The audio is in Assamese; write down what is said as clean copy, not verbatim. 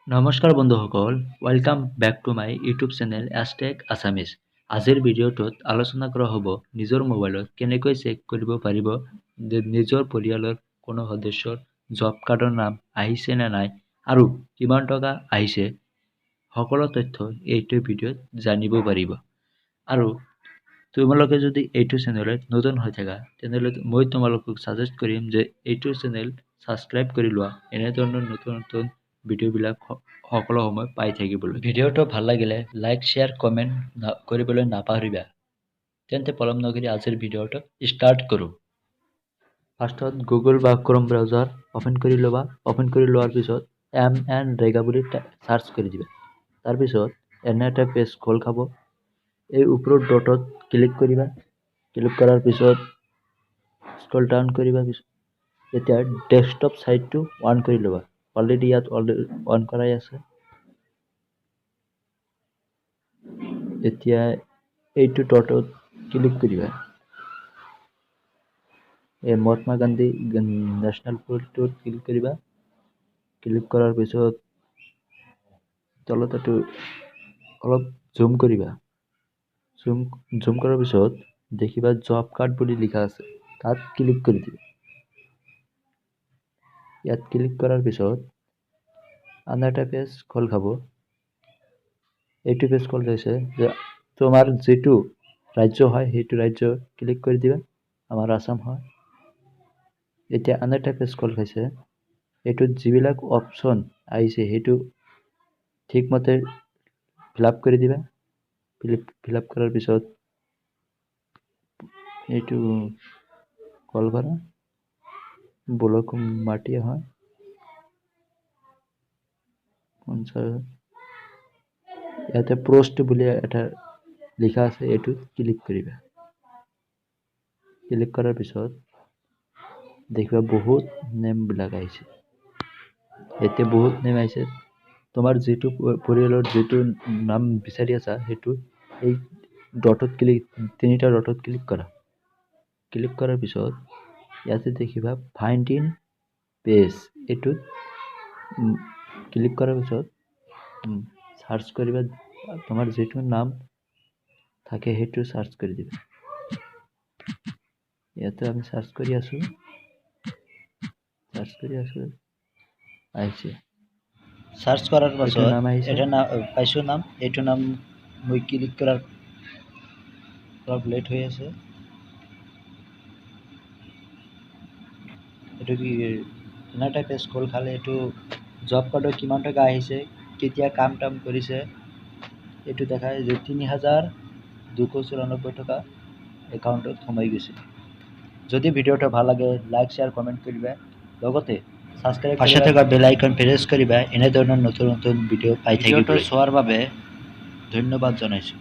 নমস্কাৰ বন্ধুসকল, welcome back to my YouTube channel এছটেক Assamese. আজিৰ ভিডিঅ'টোত আলোচনা কৰা হ'ব নিজৰ মোবাইলত কেনেকৈ চেক কৰিব পাৰিব যে নিজৰ পৰিয়ালৰ কোনো সদস্যৰ জব কাৰ্ডৰ নাম আহিছে নে নাই আৰু কিমান টকা আহিছে। সকলো তথ্য এইটো ভিডিঅ'ত জানিব পাৰিব। আৰু তোমালোকে যদি এইটো চেনেলত নতুন হৈ থাকা, তেনেহ'লে মই তোমালোকক ছাজেষ্ট কৰিম যে এইটো চেনেল ছাবস্ক্ৰাইব কৰি লোৱা, এনেধৰণৰ নতুন নতুন ভিডিঅ'বিলাক সকলো সময় পাই থাকিবলৈ। ভিডিঅ'টো ভাল লাগিলে লাইক, শ্বেয়াৰ, কমেণ্ট কৰিবলৈ নাপাহৰিবা। তেন্তে পলম নকৰি আজিৰ ভিডিঅ'টো ষ্টাৰ্ট কৰোঁ। ফাৰ্ষ্টত গুগল বা ক্ৰম ব্ৰাউজাৰ অ'পেন কৰি ল'বা। অ'পেন কৰি লোৱাৰ পিছত এম এন ৰেগা বুলি চাৰ্চ কৰি দিবা। তাৰপিছত এনে এটা পেজ খোল খাব। এই ওপৰৰ ডটত ক্লিক কৰিবা। ক্লিক কৰাৰ পিছত স্ক্ৰল ডাউন কৰিবা। পিছত এতিয়া ডেস্কটপ ছাইটটো অন কৰি ল'বা। অলৰেডি ইয়াত অন কৰাই আছে। এতিয়া এইটো ডটত ক্লিক কৰিবা। এই মহাত্মা গান্ধী নেশ্যনেল ফটোত ক্লিক কৰিবা। ক্লিক কৰাৰ পিছত তলত এইটো অলপ জুম কৰিবা। জুম কৰাৰ পিছত দেখিবা জব কাৰ্ড বুলি লিখা আছে, তাত ক্লিক কৰি দিবা। ইয়াত ক্লিক কৰাৰ পিছত আন এটা পেজ খোল খাব। এইটো পেজ খোল খাইছে যে তোমাৰ যিটো ৰাজ্য হয়, সেইটো ৰাজ্য ক্লিক কৰি দিবা। আমাৰ আছাম হয়। এতিয়া আন এটা পেজ খোল খাইছে। এইটোত যিবিলাক অপশ্যন আহিছে, সেইটো ঠিকমতে ফিল আপ কৰি দিবা। ফিল আপ কৰাৰ পিছত এইটো কলপাৰা ব্লক মাটিয়া হয়, পঞ্চায়ত। ইয়াতে প্ৰষ্ট বুলি এটা লিখা আছে, এইটোত ক্লিক কৰিবা। ক্লিক কৰাৰ পিছত দেখিবা বহুত নেমবিলাক আহিছে। এতিয়া বহুত নেম আহিছে। তোমাৰ যিটো পৰিয়ালৰ যিটো নাম বিচাৰি আছা, সেইটো এই ডটত ক্লিক, তিনিটা ডটত ক্লিক কৰা। ক্লিক কৰাৰ পিছত ইয়াতে দেখিবা ফাইণ্ড ইন পেজ, এইটোত ক্লিক কৰাৰ পিছত চাৰ্চ কৰিবা। তোমাৰ যিটো নাম থাকে, সেইটো চাৰ্চ কৰি দিবা। ইয়াতে আমি চাৰ্চ কৰি আছোঁ, চাৰ্চ কৰি আছোঁ, আহিছে। চাৰ্চ কৰাৰ এইটো পাছত নাম আহিছে। এটা নাম পাইছোঁ নাম। এইটো নাম মই ক্লিক কৰাৰ অলপ লেট হৈ আছে। এইটো কি এনে এটা পেজ খোল খালে। এইটো জব কাৰ্ডৰ কিমান টকা আহিছে, কেতিয়া কাম টাম কৰিছে, এইটো দেখায় যে 3294 টকা একাউণ্টত সোমাই গৈছে। যদি ভিডিঅ'টো ভাল লাগে, লাইক, শ্বেয়াৰ, কমেণ্ট কৰিবা, লগতে ছাবস্ক্ৰাইব পাশে থকা বেল আইকন প্ৰেছ কৰিবা, এনেধৰণৰ নতুন নতুন ভিডিঅ' পাই ভিডিঅ'টো থাকিবলৈ। চোৱাৰ বাবে ধন্যবাদ জনাইছোঁ।